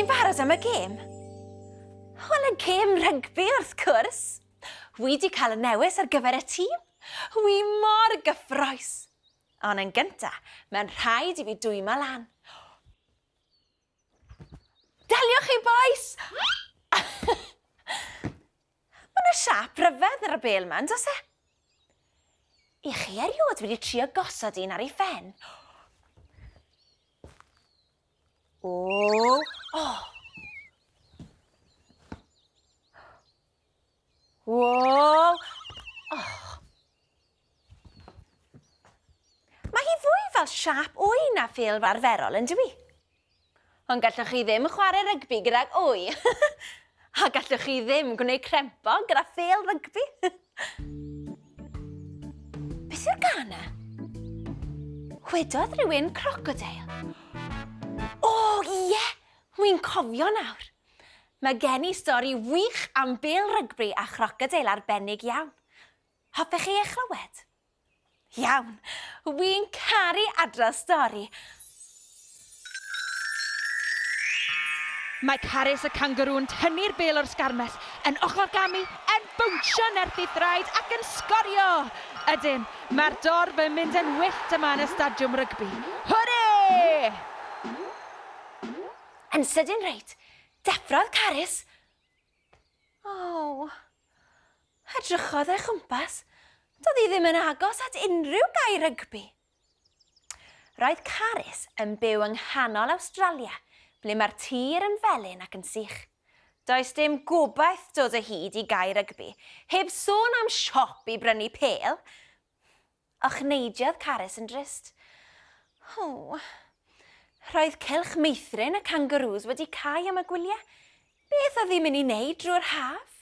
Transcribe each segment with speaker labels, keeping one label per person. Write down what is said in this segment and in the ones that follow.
Speaker 1: Chi'n barod am y gêm? Wel, y gêm rygbi wrth cwrs. Wi di cael y newis ar gyfer y tîm. Wi mor gyffroes. Ond yn gynta, mae'n rhaid i fi dwymo lan. Daliwch chi, bois! Mae yna siâp ryfedd ar y bêl 'ma, yn does e? I chi erioed wedi trio gosod un ar ei phen? O! O! O! Oh. Mae hi fwy fel siâp wy na phêl arferol, yn dyw hi? Ond gallwch chi ddim chwarae rygbi gydag wy. A gallwch chi ddim gwneud crempog gyda phêl rygbi. Beth yw'r gân 'na? Gwedodd rhywun crocodeil. O, ie! Wi'n cofio nawr. Mae gen i stori wych am bêl rygbi a chrocodeil arbennig iawn. Hoffech chi ei chlywed? Iawn, wi'n caru adrodd stori.
Speaker 2: Mae Carys y cangarŵ'n tynnu'r bêl o'r sgarmes, yn ochrgamu, yn bownsio nerth ei thraed ac yn sgorio! Ydyn, mae'r dorf yn mynd yn wyllt yma yn y stadiwm rygbi. Hwrê!
Speaker 1: Yn sydyn reit, deffrodd Carys. O! Edrychodd o'i chwmpas. Doedd hi ddim yn agos at unrhyw gae rygbi. Roedd Carys yn byw yng nghanol Awstralia, ble mae'r tir yn felyn ac yn sych. Does dim gobaith dod o hyd i gae rygbi, heb sôn am siop i brynu pêl. Ochneidiodd Carys yn drist. O! Roedd cylch meithrin y cangarŵs wedi cau am y gwyliau. Beth oedd hi'n mynd i wneud drwy'r haf?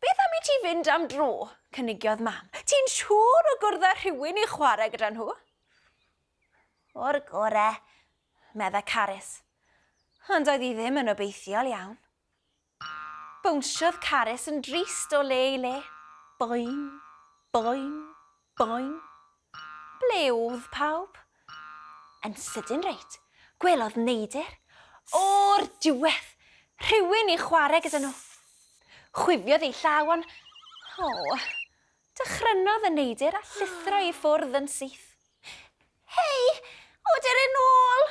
Speaker 1: Beth am i ti fynd am dro? cynigiodd Mam. Ti'n siŵr o gwrdd â rhywun i chwarae gyda nhw? O'r gore, meddai Carys. Ond oedd hi ddim yn obeithiol iawn. Bownsiodd Carys yn drist o le i le. Boing, boing, boing. Ble o'dd pawb? Yn sydyn reit, gwelodd neidr. O'r diwedd! Rhywun i chwarae gyda nhw. Chwifiodd ei llaw ond... O! Dychrynodd y neidr a llithro i ffwrdd yn syth. Hei! Oeder yn ôl!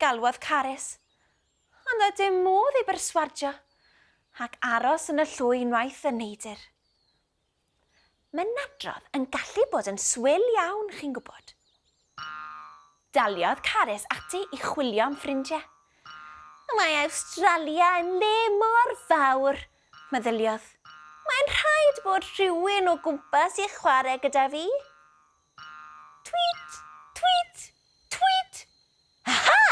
Speaker 1: Galwodd Carys. Ond doedd dim modd ei berswadio ac aros yn y llwy unwaith y neidr. Mae nadrodd yn gallu bod yn swil iawn, chi'n gwybod. Daliodd Carys ati i chwilio am ffrindiau. Mae Awstralia yn le mor fawr, meddyliodd. Mae'n rhaid bod rhywun o gwmpas i chwarae gyda fi. Tweet! Tweet! Tweet! Aha!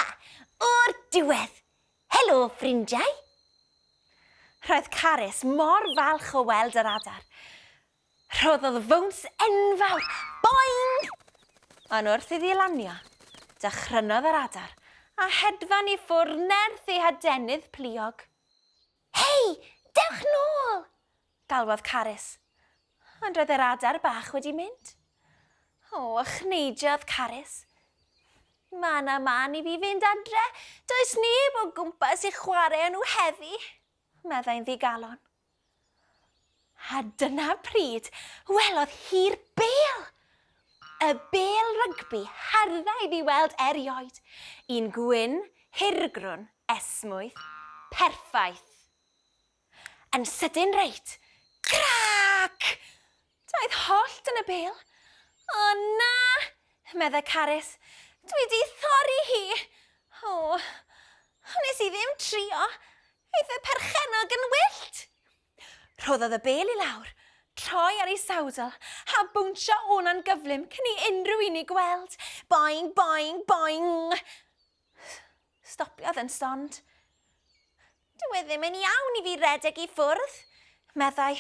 Speaker 1: O'r diwedd! Helo, ffrindiau! Roedd Carys mor falch o weld yr adar. Rhoddodd fowns enfawr! Boing! Ond wrth iddi lanio, dychrynodd yr adar a hedfan i ffwrdd nerth ei hadenydd pluog. Hei! Dewch nôl! Galwodd Carys. Ond roedd yr adar bach wedi mynd. O, ochneidiodd Carys. Mae yna man i fi fynd adre. Does neb o gwmpas i chwarae â nhw heddi, meddai'n ddigalon. A dyna pryd welodd hi'r bêl! Y bêl rygbi hardda iddi weld erioed. Un gwyn, hirgrwn, esmwyth, perffaith. Yn sydyn reit, crac! Doedd hollt yn y bêl. O na! meddai Carys. Dwi 'di thorri hi! O, wnes i ddim trio. Aeth y perchennog yn wyllt. Rhoddodd y bêl i lawr, troi ar ei sawdl, a bownsio o'na'n gyflym cyn i unrhyw un ei gweld. Boing, boing, boing! Stopiodd yn stond. Dyw e ddim yn iawn i fi redeg i ffwrdd, meddai.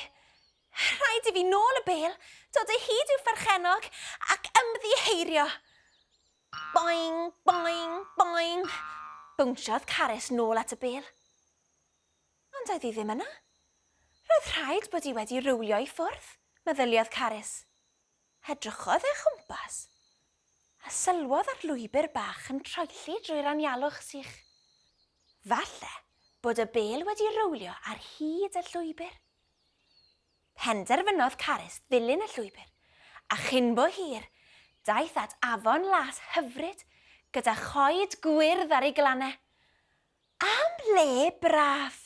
Speaker 1: Rhaid i fi nôl y bêl, dod o hyd i'w pherchennog ac ymddiheurio. Boing, boing, boing! Bownsiodd Carys nôl at y bêl. Ond doedd hi ddim yna. Roedd rhaid bod hi wedi rowlio i ffwrdd, meddyliodd Carys. Edrychodd ei chwmpas, a sylwodd ar lwybr bach yn troelli drwy'r anialwch sych. Falle bod y bêl wedi rowlio ar hyd y llwybr. Penderfynodd Carys ddilyn y llwybr, a chyn bo hir, daeth at afon las hyfryd gyda choed gwyrdd ar ei glannau. Am le braf!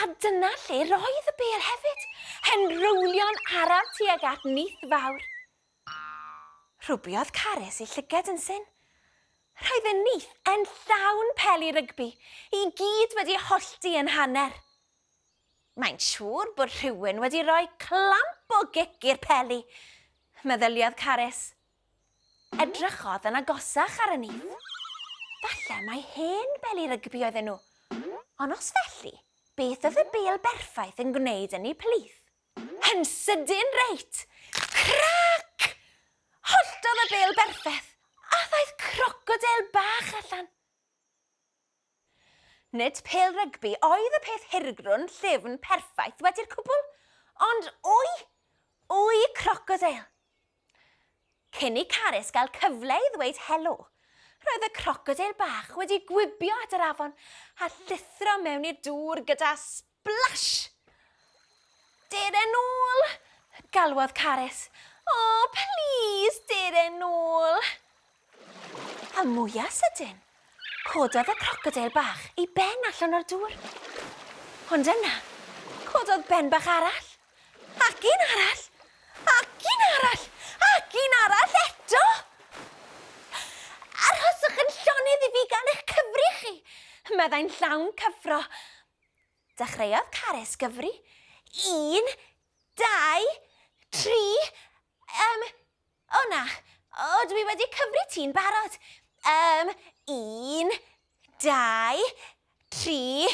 Speaker 1: A dyna lle roedd y bêl hefyd, hen rowlio'n araf tuag at nyth fawr. Rhwbiodd Carys ei llyged yn syn. Roedd y nyth yn llawn peli rygbi, i gyd wedi hollti yn hanner. Mae'n siŵr bod rhywun wedi rhoi clamp o gic i'r peli, meddyliodd Carys. Edrychodd yn agosach ar y nyth. Falle mai hen beli rygbi oedden nhw. Ond os felly, beth oedd y bêl berffaith yn gwneud yn eu plith? Yn sydyn reit! Crac! Holltodd y bêl berffaith, a ddaeth crocodeil bach allan. Nid pêl rygbi oedd y peth hirgrwn, llyfn, perffaith wedi'r cwbl, ond wy! Wy crocodeil! Cyn i Carys gael cyfle i ddweud helo, roedd y crocodeil bach wedi gwibio at yr afon a llithro mewn i'r dŵr gyda splash! Dere nôl! galwodd Carys. O, plîs, dere nôl! A mwya sydyn, cododd y crocodeil bach ei ben allan o'r dŵr. Ond yna, cododd ben bach arall, ac un arall, ac un arall, ac un arall eto! Arhoswch yn llonydd i fi gael eich cyfri chi, meddai'n llawn cyffro. Dechreuodd Carys gyfri. Un, dau, tri, um, o na, o dwi wedi cyfri ti'n barod. Um, un, dau, tri...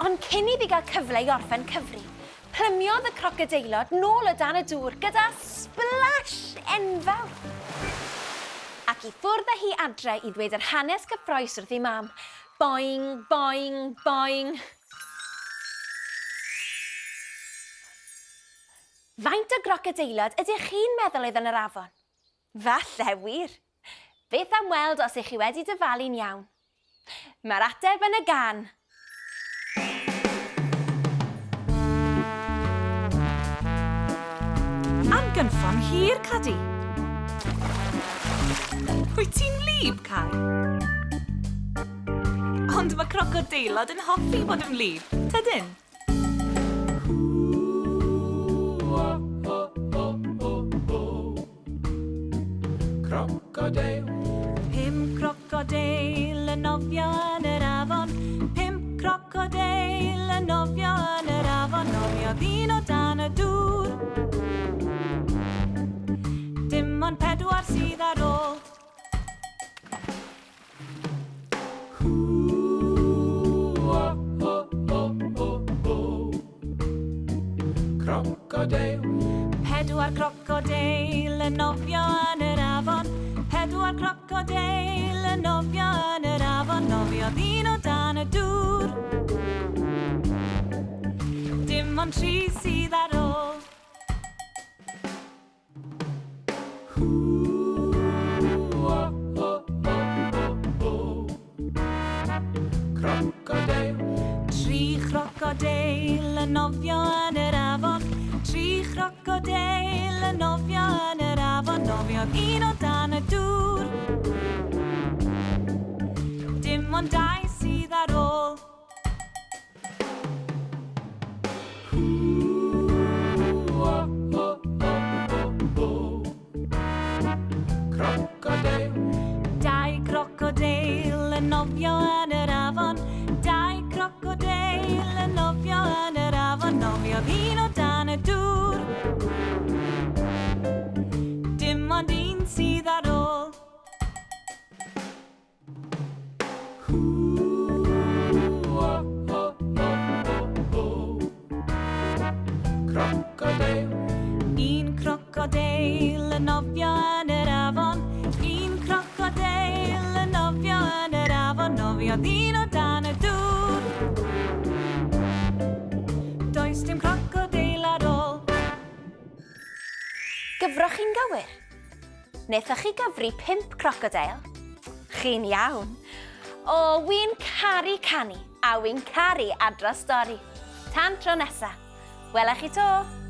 Speaker 1: Ond cyn iddi gael cyfle i orffen cyfri, plymiodd y crocodeilod nôl o dan y dŵr gyda splash enfawr. Ac i ffwrdd â hi adre i ddweud yr hanes cyffroes wrth ei mam. Boing, boing, boing. Faint o grocodeilod ydych chi'n meddwl oedd yn yr afon? Falle, wir. Beth am weld os ych chi wedi dyfalu'n iawn? Mae'r ateb yn y gan.
Speaker 3: Am gynffon hir, Cadi. Wyt ti'n wlyb, Cai? Ond mae crocodeilod yn hoffi bod yn wlyb, tydyn?
Speaker 4: Crocodeil.
Speaker 3: Pum crocodeil yn nofio yn yr afon. Pump crocodeil yn nofio yn yr afon. Nofiodd un o dan y dŵr. Dim ond pedwar sydd ar ôl.
Speaker 4: Crocodeil.
Speaker 3: Pedwar crocodeil yn nofio yn yr afon. Pedwar crocodeil yn nofio yn yr afon. Nofiodd un o dan y dŵr. Dim ond tri sydd ar ôl.
Speaker 4: Crocodeil.
Speaker 3: Tri chrocodeil yn nofio yn yr afon. Tri chrocodeil yn nofio yn yr afon. Nofiodd un o dan y dŵr. Dim ond dau sydd ar ôl.
Speaker 4: Crocodeil.
Speaker 3: Dau crocodeil yn nofio yn yr afon. Dau crocodeil yn nofio yn yr afon. Nofiodd un o dan y dŵr. Dim ond un sydd ar ôl.
Speaker 4: Crocodeil.
Speaker 3: Un crocodeil yn nofio yn yr afon. Un crocodeil yn nofio yn yr afon. Nofiodd un o dan y dŵr. Does dim crocodeil ar ôl.
Speaker 1: Gyfroch chi'n gywir? Wnaethoch chi gyfri pump crocodeil? Chi'n iawn. O, wi'n caru canu, a wi'n caru adrodd stori. Tan tro nesa. Wela chi 'to!